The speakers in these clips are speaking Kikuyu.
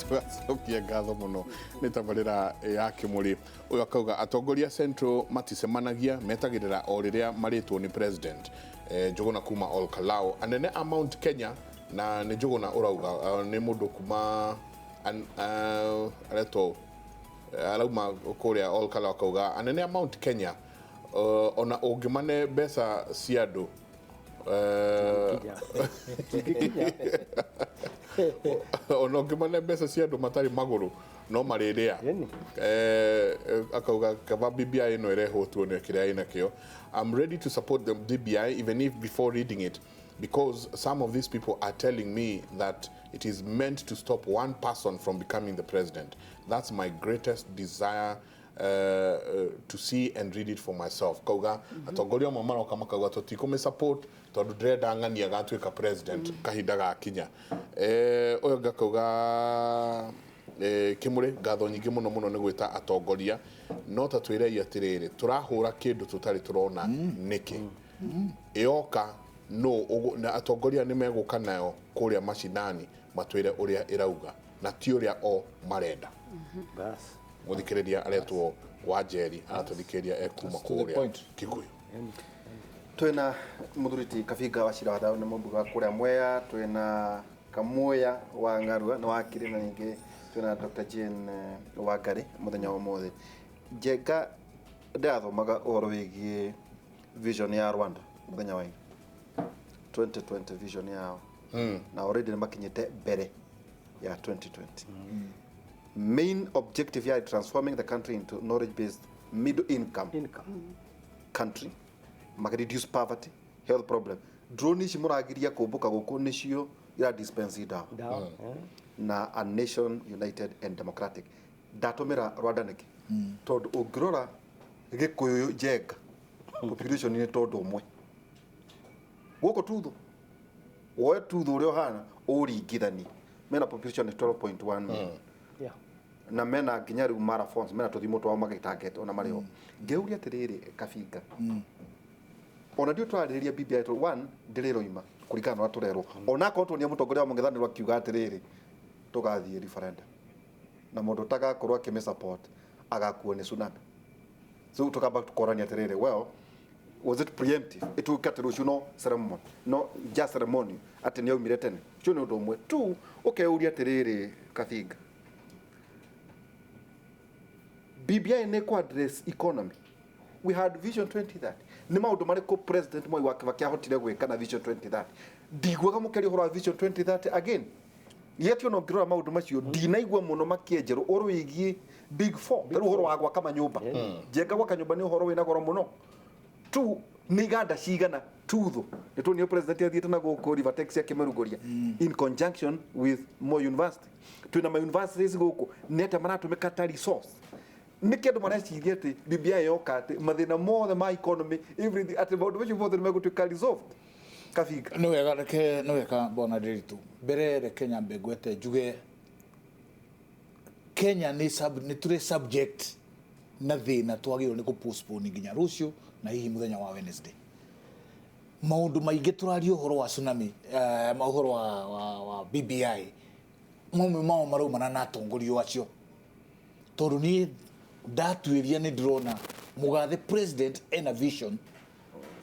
Tũgacokia ngatho mũno nĩ tabarĩra ya Kĩmũrĩ. Ũyũ akauga atongoria Central maticemanagia, metagĩrĩra o rĩrĩa marĩtwo nĩ president. Njũgũna kuma Ol Kalou. Anene a Mount Kenya na nĩ Njũgũna ũrauga nĩ mũndũ kuma aretwo arauma kũrĩa Ol Kalou, akauga anene a Mount Kenya ona ũngĩmane mbeca cia andũ Tũtingĩkinya. Ona ũngĩmane mbeca cia andũ matarĩ magũrũ no marĩrĩa. Ĩni. Akauga kaba BBI ĩno ĩrehwo tuone kĩrĩa ĩnakĩo. I'm ready to support the BBI even if before reading it, because some of these people are telling me that it is meant to stop one person from becoming the president. That's my greatest desire, to see and read it for myself. Kauga atongoria amwe maroka makauga tũtikũmĩ support tondũ ndĩrenda ng'ania agatuĩka president kahinda gakinya. Ũyũ ũngĩ akauga Kĩmũrĩ, ngatho nyingĩ mũno mũno nĩ gwĩta atongoria, no ta twĩrei atĩrĩrĩ, tũrahũra kĩndũ tũtarĩ tũrona nĩkĩ ĩyoka no na atongoria nĩ megũka nayo kũrĩa macinani matwĩre ũrĩa ĩrauga na ti ũrĩa o marenda. Bas. Mũthikĩrĩria aretwo Wanjeri, aratũthikĩrĩria ekuma to the kũrĩa point. Kikuyu. Twina muthuri Kabinga wa Cira wa Thayũ, nĩ mũmbunge wa kũrĩa Mwea. Twina Kamuya wa Ng'arua, nĩ wakiri, na ningĩ twina Dr. Jane Wangari. Mũthenya wa ũmũthĩ, Njenga, ndĩrathomaga ũhoro wĩgiĩ vision ya Rwanda mũthenya wa ira, 2020 vision yao, na already nĩ makinyĩte mbere ya 2020. Main objective ya transforming the country into knowledge based middle income Income. country, maka reduce poverty, health problem. Drone ici mũragiria kũmbũka gũkũ nĩcio ira dispense dawa. Dawa. Na a nation united and democratic. Ndatũmĩra Rwanda nĩkĩ? Tondũ ũngĩrora Gĩkũyũ, Njenga, population nĩ tondũ ũmwe gũkũ tuthu woe tuthu ũrĩa ũhana ũringithanie mena population nĩ 12.1 million na mena nginya rĩu marathons, mena tũthimo twao magĩtangete ona marĩ ho. Ngĩũria atĩrĩrĩ, Kabinga, ona ndio twarĩrĩria BBI to one ndĩrĩroima kũringana na ũrĩa tũrerwo, ona akorwo tuonia mũtongoria wa mũng'ethanĩro akiuga atĩrĩrĩ, tũgathiĩ referendum na mũndũ ũtagakorwo akĩmĩ support agakuo nĩ tsunami. So tukamba tukorania atĩrĩrĩ, well, was it preemptive ĩtuĩke atĩ rũciũ no ceremony, no just ceremony atĩ nĩ aumire tene? Ũcio nĩ ũndũ ũmwe tu. Ũkeyũria atĩrĩrĩ, Kabinga, BBI nĩ kũ address economy? We had Vision 2030. Nĩ maũndũ marĩkũ President Moi wa Kibaki ahotire gwĩka na Vision 2030? Ndiguaga mũkĩaria ũhoro wa Vision 2030 again. Yet ona ũngĩrora maũndũ macio, ndinaigua mũno makĩenjerwo ũhoro wĩgiĩ big four. Ta rĩu ũhoro wa gwaka manyũmba, Njenga, gwaka nyũmba nĩ ũhoro wĩna goro mũno tu. Nĩ iganda cigana tuthu nĩ tuonio president athiĩte na gũkũ Rivertex akĩmĩrugũria in conjunction with Moi University? Twĩna ma universities gũkũ, nĩ atĩa maratũmĩka ta resource? Nĩ kĩndũ mareciria atĩ BBI yoka atĩ mathĩna mothe ma economy, everything, atĩ maũndũ macio mothe nĩ megũtuĩka resolved, Kabinga? Nĩ wega, reke nĩ wega bwana Ndiritu. Mbere reke nyambe ngwete njuge Kenya nĩ sub, nĩ tũrĩ subject na thĩna twagĩrĩirwo nĩ kũ-postpone nginya rũciũ na hihi mũthenya wa Wednesday. Maũndũ maingĩ tũraria ũhoro wa tsunami, ũhoro wa BBI, mamwe mao maraumana na atongoria acio, tondũ niĩ ndatuĩria nĩ ndĩrona mũgathe president ena vision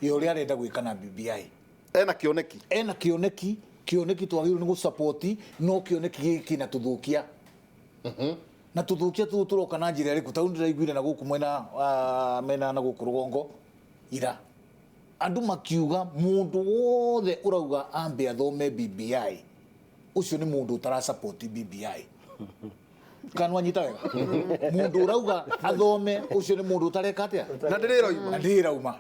ya ũrĩa arenda gwĩka na BBI. Ena kĩoneki. Ena kĩoneki, kĩoneki twagĩrĩirwo nĩ gũsupport, no kĩoneki gĩkĩ kĩna tũthũkia na tũthũkia tũu tũroka na njĩra ĩrĩkũ? Tarĩu ndĩraiguire na gũkũ mwena mena na gũkũ rũgongo ira andũ makiuga mũndũ wothe ũrauga ambe athome BBI, ũcio nĩ mũndũ ũtara support BBI. Kana wanyita wega? Mũndũ ũrauga athome, ũcio nĩ mũndũ ũtareka atĩa? Na ndĩrĩroima. Na ndĩrauma.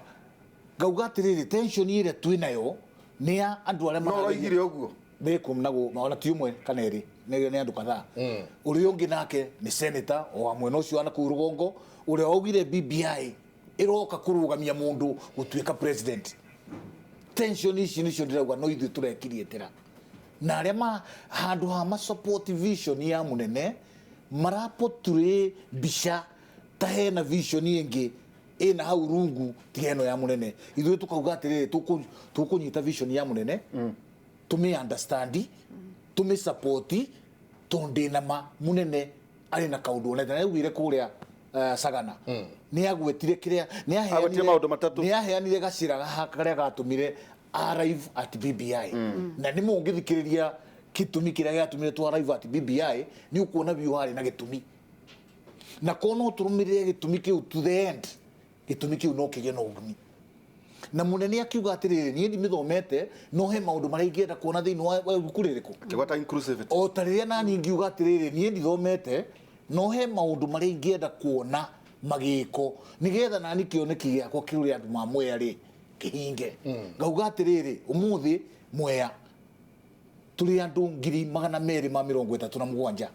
Ngauga atĩrĩrĩ, tension ĩrĩa twĩ nayo nĩ ya andũ arĩa No ũroigire ũguo. Nĩ na ona ti ũmwe kana erĩ, nĩ andũ kadhaa. Ũrĩa ũngĩ nake nĩ senator o wa mwena ũcio wa nakũu rũgongo, ũrĩa waugire BBI ĩroka kũrũgamia mũndũ gũtuĩka president. Tension ici nĩcio ndĩrauga no ithuĩ tũrekiriĩtĩra na arĩa ma handũ ha ma support vision ya mũnene maraportray mbica ta hena vision ĩngĩ ĩna hau rungu tiga ĩno ya mũnene. Ithuĩ tũkauga atĩrĩrĩ, tũkũnyita vision ya mũnene, tũmĩ understand, tũmĩ support. Tondu ndina ma munene ari na kaundu onete na augire kuria Sagana ni agwetire kiria ni Agwetire maundu matatu. Ni aheanire gacira karia gatumire arrive at BBI na ni mungithikiriria gitumi kiria giatumire tu arrive at BBI ni ukuona biu hari na gitumi na kono turumirire gitumi kiu to the end gitumi kiu no kigie na uguni na munene akiuga atiriri nie ndimithomete no he maundu maria ingienda kuona thiini wa ibuku ririku Kĩgwata inclusivity. O ta rĩrĩa nani ngiuga atĩrĩrĩ niĩ ndithomete no he maũndũ marĩa ingĩenda kuona magĩko nĩgetha nani kĩoneki gĩakwa kĩrĩa andũ ma Mwea rĩ kĩhinge. Ngauga atĩrĩrĩ ũmũthĩ Mwea tũrĩ andũ 237,000.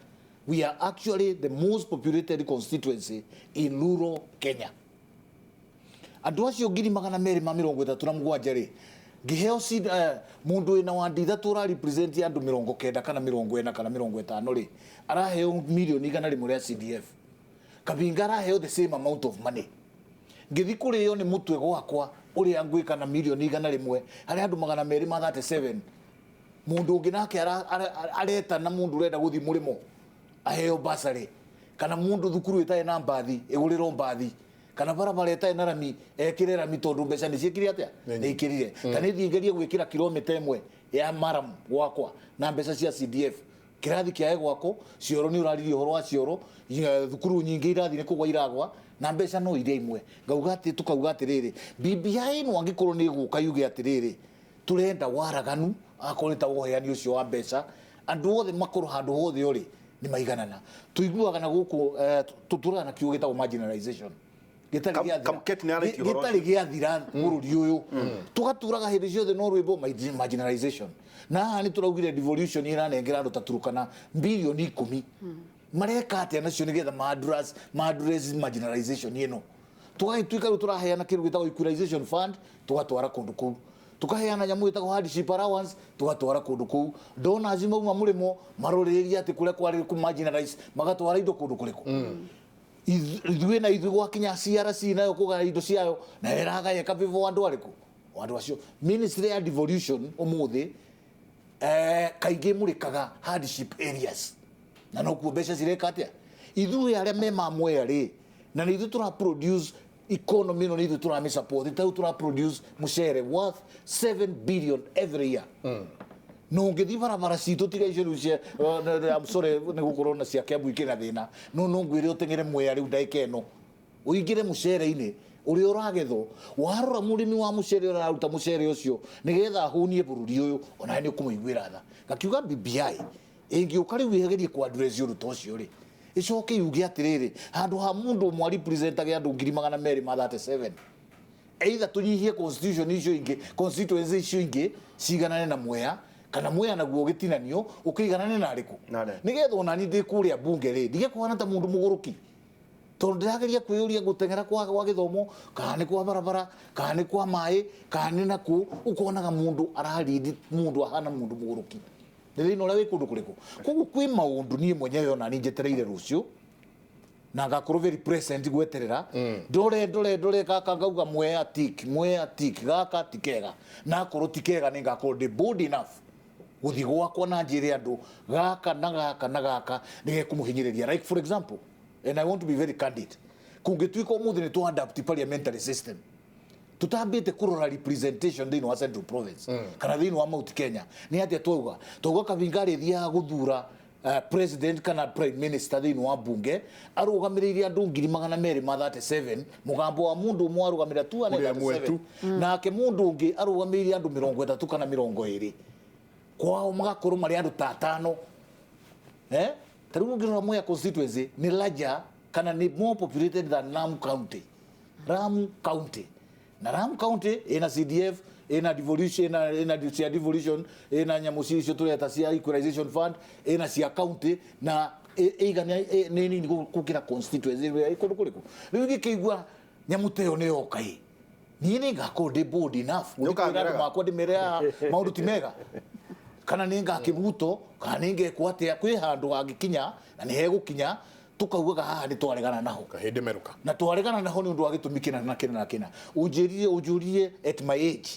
We are actually the most populated constituency in rural Kenya. Andũ acio 237,000 rĩ ngĩheo mũndũ wĩna wandi ithatũ ũrarepresent andũ 90 kana 40 kana 50 rĩ araheo 100,000,000 rĩa CDF. Kabinga araheo the same amount of money. Ngĩthi kũrĩo nĩ mũtwe gwakwa ũrĩa ngwĩka na 100,000,000 harĩ andũ 237. Mũndũ ũngĩ nake aretana mũndũ ũrenda gũthiĩ mũrĩmo aheo basarĩ kana mũndũ thukuru ĩtarĩ na mbathi ĩgũrĩrwo mbathi kana barabara ĩtarĩ na rami ekĩre rami tondũ mbeca nĩ ciĩkire atĩa nĩ ikĩrire ta nĩ thiĩ ngerie gwĩkĩra kilomita ĩmwe ya maram gwakwa na mbeca cia CDF kĩrathi kĩae gwakwo cioro nĩ ũraririe ũhoro wa cioro thukuru nyingĩ irathi nĩ kũgwa iragwa na mbeca no iria imwe ngauga atĩ tukauga atĩrĩrĩ BBI ĩno angĩkorwo nĩ ĩgũka yuge atĩrĩrĩ turenda waraganu akorwo nĩ ta ũheani ũcio wa mbeca andũ othe makorwo handũ hothe ũrĩ nĩ maiganana tuiguaga na gũkũ tũtũraga na kiugo gĩtagwo marginalization gĩtarĩ gĩathira bũrũri ũyũ tũgaturaga hĩndĩ ciothe no rwĩmbo marginalization na haha nĩ tũraugire devolution ĩranengera andũ ta Turukana 10 bilioni mareka atĩa nacio nĩgetha ma-address marginalization ĩno tũgagĩtuĩka rĩu tũraheana kĩndũ gĩtagwo equalization fund tũgatwara kũndũ kũu tukaheana nyamu ĩtagwo hardship allowance tugatwara kũndũ kũu donors mauma mũrĩmo marorĩrĩria atĩ kũrĩa kwarĩ kũ marginalize magatwara indo kũndũ kũrĩkũ ithuĩ na ithuĩ gwakinya CRC nayo kũgaya indo ciayo na ĩragaya ĩkavivo andũ arĩkũ andũ acio ministry ya devolution ũmũthĩ kaingĩ mũrĩkaga hardship areas na nokuo mbeca cireka atĩa ithuĩ arĩa me ma Mwea rĩ na nĩ ithuĩ tũra produce economy ĩno nĩ ithuĩ tũramĩ support ta rĩu tũra produce mũcere worth 7 billion every year no ũngĩthiĩ barabara citũ tiga icio rĩu cia I'm sorry nĩ gũkorwo na cia Kiambu ikĩrĩ na thĩna no no ngwĩre ũteng'ere Mwea rĩu ndagĩka ĩno ũingĩre mũcere-inĩ ũrĩa ũragethwo warora mũrĩmi wa mũcere ũrĩa araruta mũcere ũcio nĩgetha ahũnie bũrũri ũyũ onawe nĩ ũkũmũiguĩra tha ngakiuga BBI ĩngĩũka rĩu ĩgerie kũ address ũndũ ta ũcio rĩ ĩcoke yuge atĩrĩrĩ handũ ha mũndũ ũmwe arepresentage andũ 237,000 either tũnyihie constitution icio ingĩ constituency icio ingĩ ciganane na Mwea kana Mwea naguo ũgĩtinanio ũkĩiganane na arĩkũ Na arĩa. nĩgetha onani ndĩ kũrĩa bunge rĩ ndige kũhana ta mũndũ mũgũrũki tondũ ndĩrageria kwĩyũria gũteng'era kwa gĩthomo kana nĩ kwa barabara kana nĩ kwa maĩ kana nĩ nakũ ũkonaga mũndũ ararindi mũndũ ahana mũndũ mũgũrũki nĩ thĩna ũrĩa wĩ kũndũ kũrĩkũ koguo kwĩ maũndũ niĩ mwenyewe onani njetereire rũciũ na ngakorwo very present gweterera ndore ndore ndore gaka ngauga Mwea tick Mwea tick gaka ti kega na akorwo ti kega nĩ ngakorwo ndĩ bold enough gũthiĩ gwakwa na njĩre andũ gaka na gaka na gaka nĩ gekũmũhinyĩrĩria. Like for example, and I want to be very candid, kũngĩtuĩka ũmũthĩ nĩ tũ adapt parliamentary system tutambĩte kũrora representation thĩinĩ wa Central Province kana thĩinĩ wa Mount Kenya nĩ atĩa twauga twauga Kabinga arĩthiaga gũthura president kana prime minister thĩinĩ wa bunge arũgamĩrĩire andũ 237,000 mũgambo wa mũndũ ũmwe arũgamĩrĩra Ũrĩa 237 nake mũndũ ũngĩ arũgamĩrĩire andũ 30 kana 20 kwao magakorwo marĩ andũ ta atano ta rĩu ũngĩrora Mwea constituency nĩ larger kana nĩ more populated than Lamu County. Lamu County na Lamu County ĩna CDF ĩna devolution ĩna cia devolution ĩna nyamũ icio tũreta cia equalization fund ĩna cia county na ĩigana nĩ nini gũkĩra constituency ĩrĩa ĩ kũndũ kũrĩkũ rĩu ingĩkĩigua nyamũ ta ĩyo nĩ yoka ĩ niĩ nĩ ngakorwo ndĩ bold enough gũthiĩ kwĩra andũ Nĩũkamĩrega. makwa ndĩmere haha maũndũ ti mega kana nĩ ngakĩbuto kana nĩ ngekwo atĩa kwĩ handũ hangĩkinya na nĩ hegũkinya tukaugaga haha nĩ twaregana naho kahĩndĩ merũka na twaregana naho nĩ ũndũ wa gĩtũmi kĩna na kĩna na kĩna ũnjĩrire ũnjũririe at my age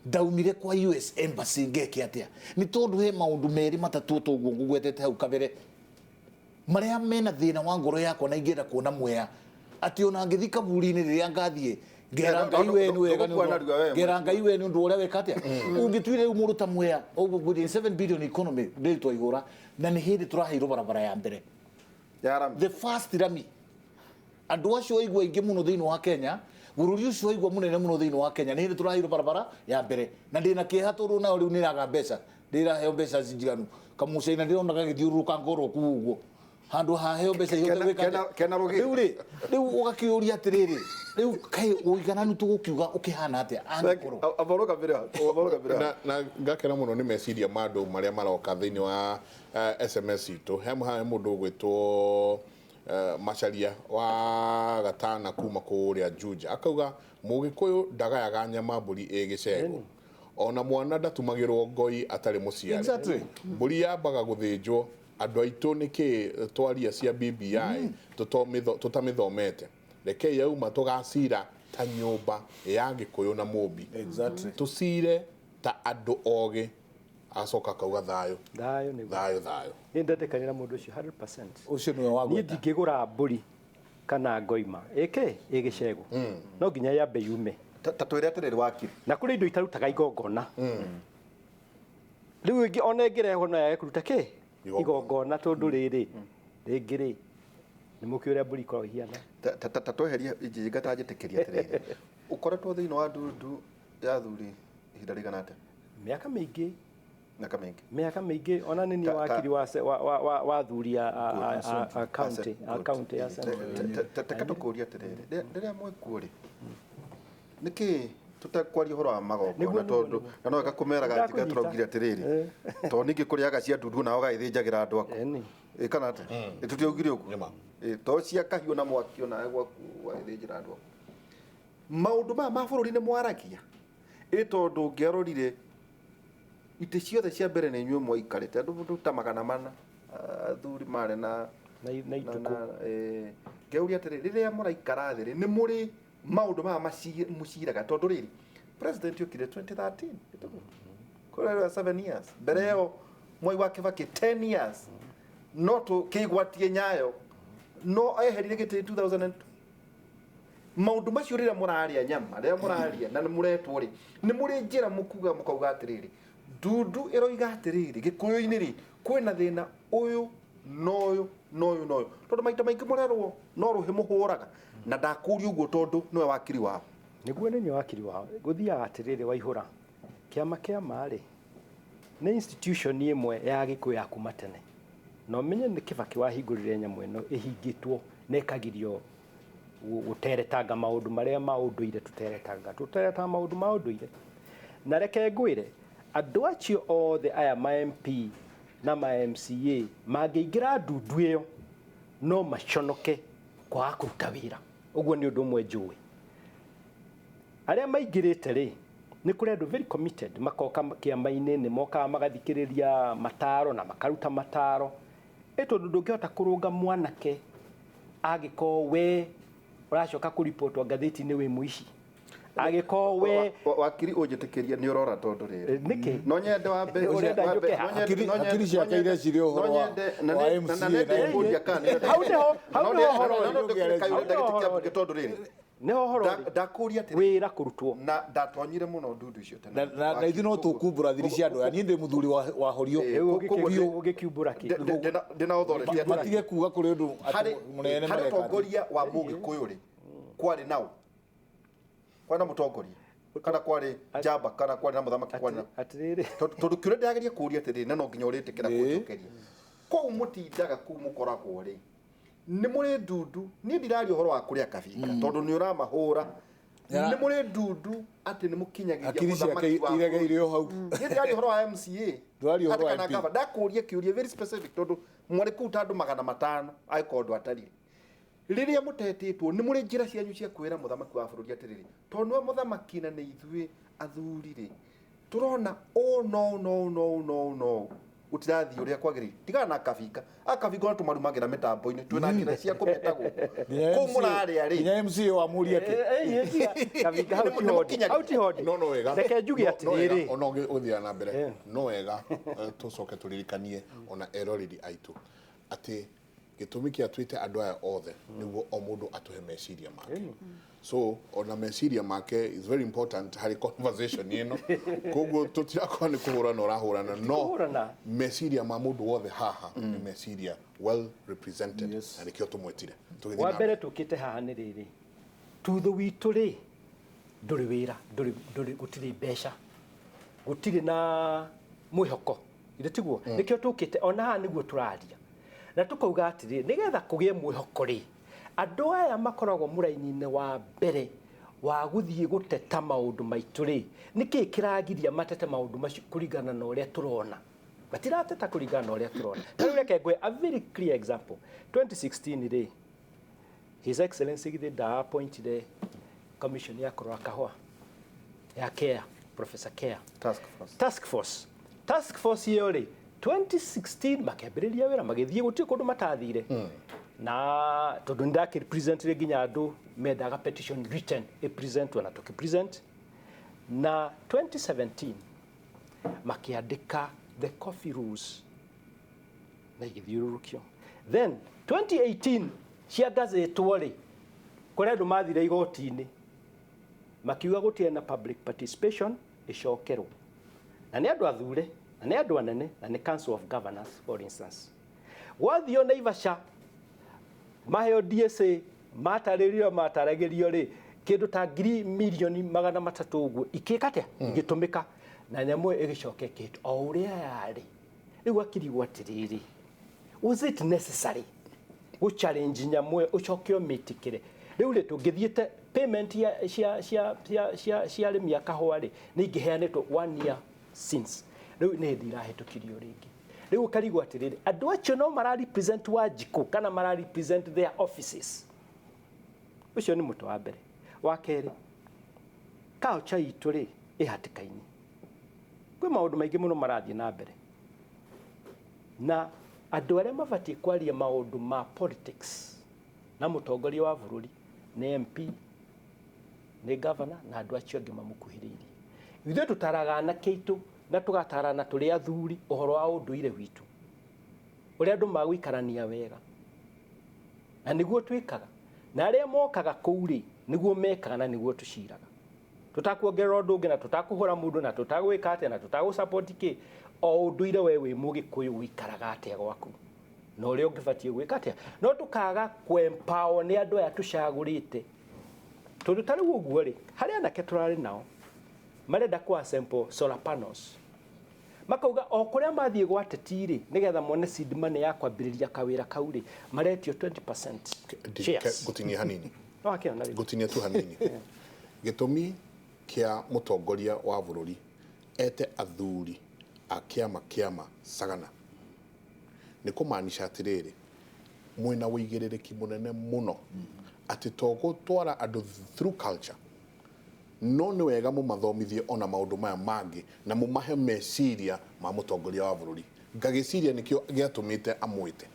ndaumire kwa US embassy ngeke atĩa nĩ tondũ he maũndũ merĩ matatũ toguo ngũgwetete hau kabere. Marĩa mena thĩna wa ngoro yakwa na ingĩenda kuona Mwea atĩ ona ngĩthiĩ kaburi-inĩ rĩrĩa ngathiĩ ngera Ngai we nĩ wega nĩ Ndũgũkua narua we, ngera Ngai we nĩ ũndũ ũrĩa weka atĩa. Ũngĩtuire rĩu mũndũ ta Mwea ũguo 7 billion economy ndĩrĩ twaihũra, na nĩ hĩndĩ tũraheirwo barabara ya mbere, ya rami, the first rami. Andũ acio aigua aingĩ mũno thĩinĩ wa Kenya, bũrũri ũcio aigua mũnene mũno thĩinĩ wa Kenya, nĩ hĩndĩ tũraheirwo barabara ya mbere, na ndĩna kĩeha tondũ nayo rĩu nĩraga mbeca, ndĩraheo mbeca njiganu. Kamũcaina ndĩrona gagĩthiũrũrũka ngoro kuu ũguo handũ haheo mbeca ihote Kena- gwĩka kena- kena rũgiri. Rĩu rĩ, rĩu ũgakĩũria atĩrĩrĩ, rĩu kaĩ ũigananu tũgũkiuga ũkĩhana atĩa angĩkorwo Aboro kabere. Na ngakena mũno nĩ meciria ma andũ marĩa maroka thĩinĩ wa SMS itũ. He mũndũ ũgwĩtwo Macharia wa Gatana kuma kũrĩa Juja, akauga mũgĩkũyũ ndagayaga nyama mbũri ĩ gĩcegũ, ona mwana ndatumagĩrwo ngoi atarĩ mũciari. Mbũri yambaga gũthĩnjwo. Andũ aitũ nĩkĩ twaria cia BBI tũtamĩthomete? Rekei yauma tũgacira ta nyũmba ya Gĩkũyũ na Mũmbi. Tũcire ta andũ ogĩ. Acoka akauga thayũ. Thayũ nĩguo. Thayũ thayũ. Nĩ ndetĩkanĩra mũndũ ũcio 100%. Ũcio nĩwe Niĩ wagweta. ndingĩgũra mbũri kana ngoima ĩkĩ ĩ gĩcegũ, no nginya yambe yume. Ta twĩre atĩrĩrĩ, wakiri. Na kũrĩ indo itarutaga igongona. Rĩu ĩngĩ ona ĩngĩrehwo no yage kũruta kĩ? Igongona. Igongona, tondũ rĩrĩ rĩngĩ rĩ nĩ mũkĩ ũrĩa mbũri ikoragwo ihiana. Ta tweheria njinga, ta njĩtĩkĩria atĩrĩrĩ, ũkoretwo thĩinĩ wa ndundu ya athuri ihinda rĩigana atĩa? Mĩaka mĩingĩ. Mĩaka mĩingĩ. Mĩaka mĩingĩ, ona nĩ niĩ Ta- wakiri wa athuri a county, a county ya Central. Teka tũkũria atĩrĩrĩ, rĩrĩa mwĩkuo rĩ, nĩkĩ tũtekwaria ũhoro wa magongona? Nĩguo, Tondũ nĩguo. na no wega kũmeraga njinga. Ndakũnyita. Tũraugire atĩrĩrĩ, tondũ ningĩ kũrĩaga cia ndundu nao gagĩthĩnjagĩra andũ aku. Ĩni. Ĩ kana atĩa? Ĩ tũtiaugire ũguo? Nĩma. Ĩ to cia kahiũ na mwaki onawe gwaku wagĩthĩnjĩra andũ aku. Maũndũ maya ma bũrũri nĩ mwaragia, ĩ tondũ ũngĩarorire itĩ ciothe cia mbere nĩ inyuĩ mwaikarĩte, andũ mũndũ ta 400 athuri marĩ na Na itukũ. Ngeuria atĩrĩ, rĩrĩa mũraikara thĩ rĩ, nĩ mũrĩ maũndũ maya mũciraga? Tondũ rĩrĩ, president okire 2013 kũrĩa 7 years mbere ĩyo, Mwai wa Kibaki 10 years, no tũkĩgwatie nyayo no eherire gĩtĩ 2002. Maũndũ macio rĩrĩa mũrarĩa nyama, rĩrĩa mũraria na nĩ mũretwo rĩ, nĩ mũrĩ njĩra mũkuga mũkauga atĩrĩrĩ, ndundu ĩroiga atĩrĩrĩ, gĩkũyũ-inĩ rĩ kwĩna thĩna ũyũ na ũyũ na ũyũ na ũyũ, tondũ maita maingĩ mũrerwo no rũhĩ mũhũraga? Na ndakũria ũguo tondũ nĩwe wakiri wao. Nĩguo, nĩ niĩ wakiri wao. Gũthiaga atĩrĩrĩ, waihũra, kĩama kĩa rĩ nĩ institution ĩmwe ya Gĩkũyũ ya kuma tene, na ũmenye nĩ Kĩbakĩ wahingũrire nyamũ ĩno ĩhingĩtwo na ĩkagirio gũteretanga maũndũ marĩa ma ũndũire. Tũteretanga maũndũ ma ũndũire. Na reke ngwĩre, andũ acio othe aya ma MP na ma MCA mangĩingĩra ndundu ĩyo no maconoke kwaga kũruta wĩra. Ũguo nĩ ũndũ ũmwe njũĩ. Arĩa maingĩrĩte rĩ, nĩ kũrĩ andũ very committed makoka kĩama-inĩ, nĩ mokaga magathikĩrĩria mataro na makaruta mataro. Ĩ tondũ ndũngĩhota kũrũnga mwanake angĩkorwo we ũracoka kũripotwo ngathĩti-inĩ wĩ mũici, angĩkorwo we Wakiri, ũnjĩtĩkĩrie, nĩ ũrora tondũ rĩrĩ, Nĩkĩ? no nyende wambe Ũrenda njũke haha? Hakiri ciake ireciria ũhoro wa MCA na Hau nĩho, hau nĩho ũhoro ũrĩ. Hau nĩho ũhoro ũrĩ. Tondũ rĩrĩ, Nĩho ũhoro ũrĩ. ndakũria atĩrĩ, Wĩra kũrutwo. Na ndatonyire mũno ndundu icio tene. Na ithuĩ no tũkumbũra thiri cia andũ aya. Niĩ ndĩ mũthuri wa horio. Rĩu Biũ. ũgĩkiumbũra kĩ? Ndĩna authority atĩrĩ, Matige kuga kũrĩ ũndũ atĩ harĩ mũnene harĩ mareka atĩ. ũtongoria wa mũgĩkũyũ rĩ, kwarĩ nao, kwarĩ na mũtongoria kana kwarĩ njamba kana kwarĩ na mũthamaki, kwarĩ na Atĩrĩrĩ, tondũ kĩũria ndĩrageria kũũria atĩrĩrĩ, na no nginya ũrĩtĩkĩra kũnjokeria, kũu mũtindaga kũu mũkoragwo rĩ, nĩ mũrĩ ndundu? Niĩ ndiraria ũhoro wa kũrĩa kabinga tondũ nĩ ũramahũra. Nĩ mũrĩ ndundu atĩ nĩ mũkinyagĩria Hakiri ciake mũthamaki wa iregeire o hau. Niĩ ndiraria ũhoro wa MCA. Ndũraria ũhoro Atĩ wa kana MP. gava. Ndakũria kĩũria very specific tondũ mwarĩ kũu ta andũ 500 angĩkorwo andũ atarire. Rĩrĩa mũtetĩtwo, nĩ mũrĩ njĩra cianyu cia kwĩra mũthamaki wa bũrũri atĩrĩrĩ, tondũ nĩwe mũthamaki na nĩ ithuĩ athuri rĩ, tũrona ũũ no no no no no gũtirathiĩ ũrĩa kwagĩrĩire. Tigana na kabinga, akabinga ona tũmarumagĩra mĩtambo-inĩ, twĩna njĩra cia kũmeta gũkũ Nginya kũu MCA mũrarĩa rĩ. Nginya MCA wamũria kĩ? Kabinga hau Nĩ ti hodi. mũkinyagia. Hau ti hodi. No wega. Reke njuge No wega, atĩrĩrĩ, ona ũgĩthiĩ na mbere, no wega tũcoke tũririkanie ona eroreri aitũ atĩ Gĩtũmi kĩa twĩte andũ aya othe nĩguo o mũndũ atũhe meciria make. So ona meciria make is very important harĩ conversation ĩno. Koguo tũtirakorwo nĩ kũhũrana ũrahũrana, no Kũhũrana. meciria ma mũndũ wothe haha nĩ meciria well represented. Yes. Na nĩkĩo tũmwĩtire. Tũgĩthiĩ Wa na mbere tũkĩte haha nĩ rĩrĩ, tutho witũ rĩ, ndũrĩ wĩra, ndũrĩ gũtirĩ mbeca, gũtirĩ na mwĩhoko, ithe tiguo? Nĩkĩo tũkĩte ona haha nĩguo tũraria na tũkauga atĩrĩrĩ, nĩgetha kũgĩe mwĩhoko rĩ, andũ aya makoragwo mũraini-inĩ wa mbere wa gũthiĩ gũteta maũndũ maitũ rĩ, nĩkĩĩ kĩragiria matete maũndũ macio kũringana na ũrĩa tũrona? Matirateta kũringana na ũrĩa tũrona. Ta rĩu reke ngũhe a very clear example. 2016 rĩ, His Excellency githĩ nda-appointire commission ya kũrora kahũa ya Care, Professor Care. Task force. Task force. Task force ĩyo rĩ, 2016 makĩambĩrĩria wĩra, magĩthiĩ gũtirĩ kũndũ matathire. Na tondũ nĩndakĩpresentire nginya andũ mendaga petition written ĩpresentwo na tũkĩpresent. Na 2017 makĩandĩka the coffee rules na igĩthiũrũrũkio. Then 2018 ciangazĩtwo rĩ, kũrĩa andũ mathire igoti-inĩ makiuga gũtirĩ na public participation, ĩcokerwo. Na nĩ andũ athure, na nĩ andũ anene, na nĩ Council of Governors for instance. Gwathio Naivasha maheo DSA matarĩrio mataragĩrio rĩ, kĩndũ ta ngiri mirioni 300 ũguo ikĩka atĩa, igĩtũmĩka, na nyamũ ĩyo ĩgĩcoka ĩkĩhĩtwo o ũrĩa yarĩ. Rĩu akirigwo atĩrĩrĩ, was it necessary gũ challenge nyamũ ĩyo ũcoke ũmĩtĩkĩre? Rĩu rĩ, tũngĩthiĩte payment ya cia cia cia cia cia arĩmi a kahũa rĩ, nĩ ingĩheanĩtwo one year since. Rĩu nĩ hĩndĩ irahĩtũkirio rĩngĩ. Rĩu ũkarigwo atĩrĩrĩ, andũ acio no mara represent Wanjikũ kana mara represent their offices? Ũcio nĩ mũtwe wa mbere. Wa kerĩ, culture itũ rĩ, ĩ hatĩka-inĩ. Kwĩ maũndũ maingĩ mũno marathiĩ na mbere, na andũ arĩa mabatiĩ kwaria maũndũ ma politics na mũtongoria wa bũrũri nĩ MP, nĩ governor na andũ acio angĩ mamũkuhĩrĩirie. Ithuĩ tũtaraga anake aitũ na tũgatarana tũrĩ athuri ũhoro wa ũndũire witũ, ũrĩa andũ magũikarania wega, na nĩguo twĩkaga, na arĩa mokaga kũu rĩ, nĩguo mekaga na nĩguo tũciraga. Tũtakuongerera ũndũ ũngĩ na tũtakũhũra mũndũ na tũtagwĩka atĩa na tũtagũ-support kĩ, o ũndũire we wĩ mũgĩkũyũ ũikaraga atĩa gwaku na ũrĩa ũngĩbatiĩ gwĩka atĩa. No tũkaga kũ-empower nĩ andũ aya tũcagũrĩte, tondũ ta rĩu ũguo rĩ, harĩ anake tũrarĩ nao marenda kũ assemble solar panels, makauga o kũrĩa mathiĩ gwa ateti rĩ, nĩgetha mone seed money ya kwambĩrĩria kawĩra kau rĩ, maretio 20% shares. Ngũtinia hanini. No akĩona rĩu. Ngũtinia tu hanini. Gĩtũmi kĩa mũtongoria wa bũrũri ete athuri a kĩama kĩama Sagana nĩ kũmaanisha atĩrĩrĩ, mwĩna wĩigĩrĩrĩki mũnene mũno atĩ to gũtwara andũ through culture, no nĩ wega mũmathomithie ona maũndũ maya mangĩ na mũmahe meciria ma mũtongoria wa bũrũri. Ngagĩciria nĩkĩo gĩatũmĩte amwĩte.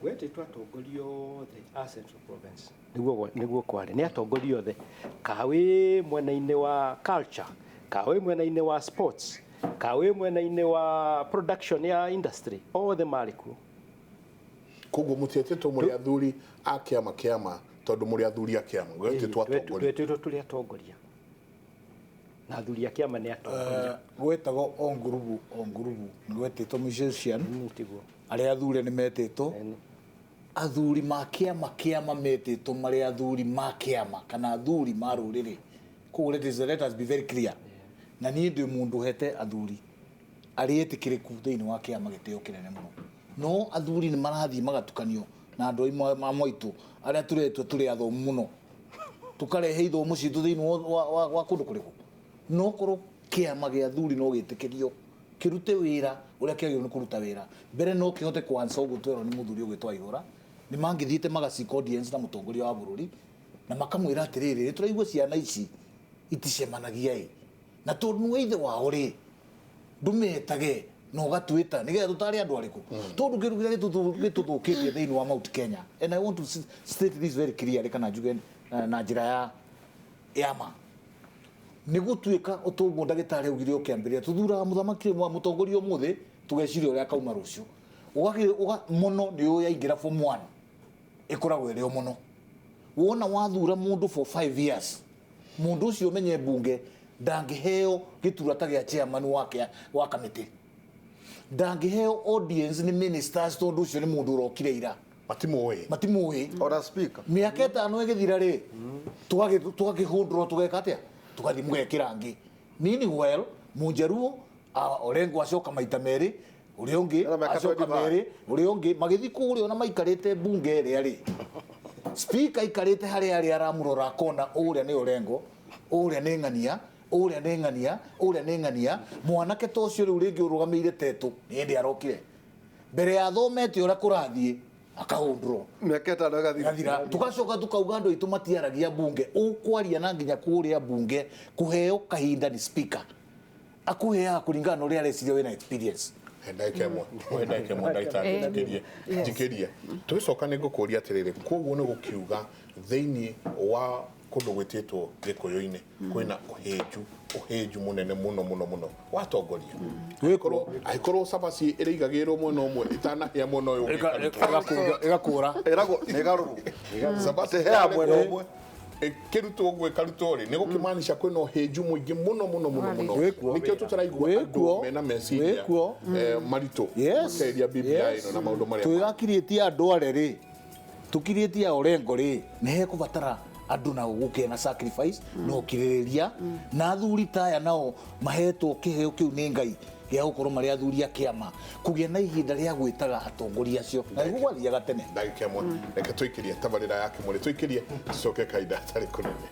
Wetĩtwo atongoria othe a Central Province. Nĩguo kwarĩ nĩ atongoria othe, ka wĩ mwena-inĩ wa culture, ka wĩ mwena-inĩ wa sports, ka wĩ mwena-inĩ wa production ya industry, othe marĩ kuo. Koguo mũtietĩtwo mũrĩ athuri a kĩama kĩama tondũ mũrĩ athuri a kĩama, gwetĩtwo atongoria. Twetĩtwo tũrĩ atongoria, na athuri a kĩama nĩ atongoria. Gwetagwo o ngurubu o ngurubu, nĩ gwetĩtwo musician. Nĩ tiguo. Arĩa athure nĩ metĩtwo. Ĩni. Athuri ma kĩama kĩama metĩtwo marĩ athuri ma kĩama kana athuri ma rũrĩrĩ. Koguo let us be very clear. Na niĩ ndĩ mũndũ hete athuri arĩa etĩkĩrĩku thĩinĩ wa kĩama gĩtĩo kĩnene mũno, no athuri nĩ marathiĩ magatukanio na andũ a mwaitũ arĩa tũretwo tũrĩ athomu mũno, tũkarehe ithomo citũ thĩinĩ wa kũndũ kũrĩkũ. No korwo kĩama gĩa athuri no gĩtĩkĩrio kĩrute wĩra ũrĩa kĩagĩrĩirwo nĩ kũruta wĩra mbere, no kĩhote kwansa ũguo twerwo nĩ mũthuri ũgwĩtwo Aihũra, nĩ mangĩthiĩte magaseek audience na mũtongoria wa bũrũri na makamwĩra atĩrĩrĩ, nĩ tũraigua ciana ici iticemanagia ĩ, na tondũ nĩwe ithe wao rĩ, ndũmetage na ũgatwĩta nĩgetha tũtare andũ arĩkũ, tondũ kĩndũ kĩrĩa gĩtũthũkĩtie thĩinĩ wa Mount Kenya, and I want to state this very clearly, kana njuge na njĩra ya ma, nĩ gũtuĩka ũtũguo ndagĩtarĩ augire ũkĩambĩrĩria tũthuraga mũthamaki wa mũtongoria ũmũthĩ, tũgeciria ũrĩa akauma rũciũ. Mũno nĩ ũĩ aingĩra form 1. Ĩkoragwo ĩrĩ o mũno. Wona wathura mũndũ for 5 years, mũndũ ũcio ũmenye mbunge ndangĩheo gĩturwa ta gĩa chairman wa kamĩtĩ, ndangĩheo audience nĩ ministers, tondũ ũcio nĩ mũndũ ũrokire ira. Matimũĩ. Matimũĩ. Ona speaker. Mĩaka 5 ĩgĩthira rĩ, tũgakĩhũndũrwo, tũgeka atĩa, tũgathiĩ mũgekĩra angĩ. Meanwhile Mũnjaruo Orengo acoka maita merĩ, ũrĩa ũngĩ Ena mĩaka acoka 25. merĩ, ũrĩa ũngĩ magĩthiĩ kũrĩa ona maikarĩte mbunge ĩrĩa rĩ, speaker aikarĩte harĩa arĩ aramũrora akona ũrĩa nĩ Orengo, ũrĩa nĩ ng'ania, ũrĩa nĩ ng'ania, ũrĩa nĩ ng'ania. Mwanake ta ũcio rĩu rĩngĩ ũrũgamĩire tetũ nĩ hĩndĩ arokire mbere ya thomete ũrĩa kũrathiĩ, akahũndũrwo. Mĩaka 5 ĩgathira. Ĩgathira. Tugacoka tukauga andũ aitũ matiaragia mbunge, ũkwaria na nginya kũrĩa mbunge kũheo kahinda nĩ speaker akũheaga kũringana na ũrĩa areciria wĩna experience. Ndagĩka ĩmwe, we ndagĩka ĩmwe, ndagĩtarĩ, njikĩrie, njikĩrie. Tũgĩcoka nĩ ngũkũria atĩrĩrĩ, koguo nĩ gũkiuga thĩinĩ wa kũndũ gwĩtĩtwo Gĩkũyũ-inĩ kwĩna ũhĩnju mũnene mũno mũno mũno watongoria. Angĩkorwo cabaci ĩrĩigagĩrwo mwena ũmwe ĩtanahĩa mwena ũyũ ũngĩ ĩkarutwo. Ĩgakũra. Ĩragwo nĩ ĩgarũrwo. Cabaci Ĩheaga mwena ũmwe. Ĩkĩrutwo ũguo ĩkarutwo rĩ, nĩ gũkĩmaanisha kwĩna ũhĩnju mũingĩ mũno mũno mũno mũno. Wĩkuo. Nĩkĩo tũtaraigua andũ Wĩkuo. mena meciria Wĩkuo. Maritũ Yes. makeria BBI Yes. ĩno na maũndũ marĩa Twĩgakirĩtie andũ are rĩ, tũkirĩtie Orengo rĩ, nĩ hekũbatara andũ nao gũkĩa na sacrifice na ũkirĩrĩria, na athuri ta aya nao mahetwo kĩheo kĩu nĩ Ngai gĩa gũkorwo marĩ athuri a kĩama, kũgĩa na ihinda rĩa gwĩtaga atongoria acio, na nĩguo gwathiaga tene. Ndagĩka ĩmwe, reke tũikĩrie tabarĩra ya kĩmũrĩ, tũikĩrie tũcoke kahinda hatarĩ kũnene.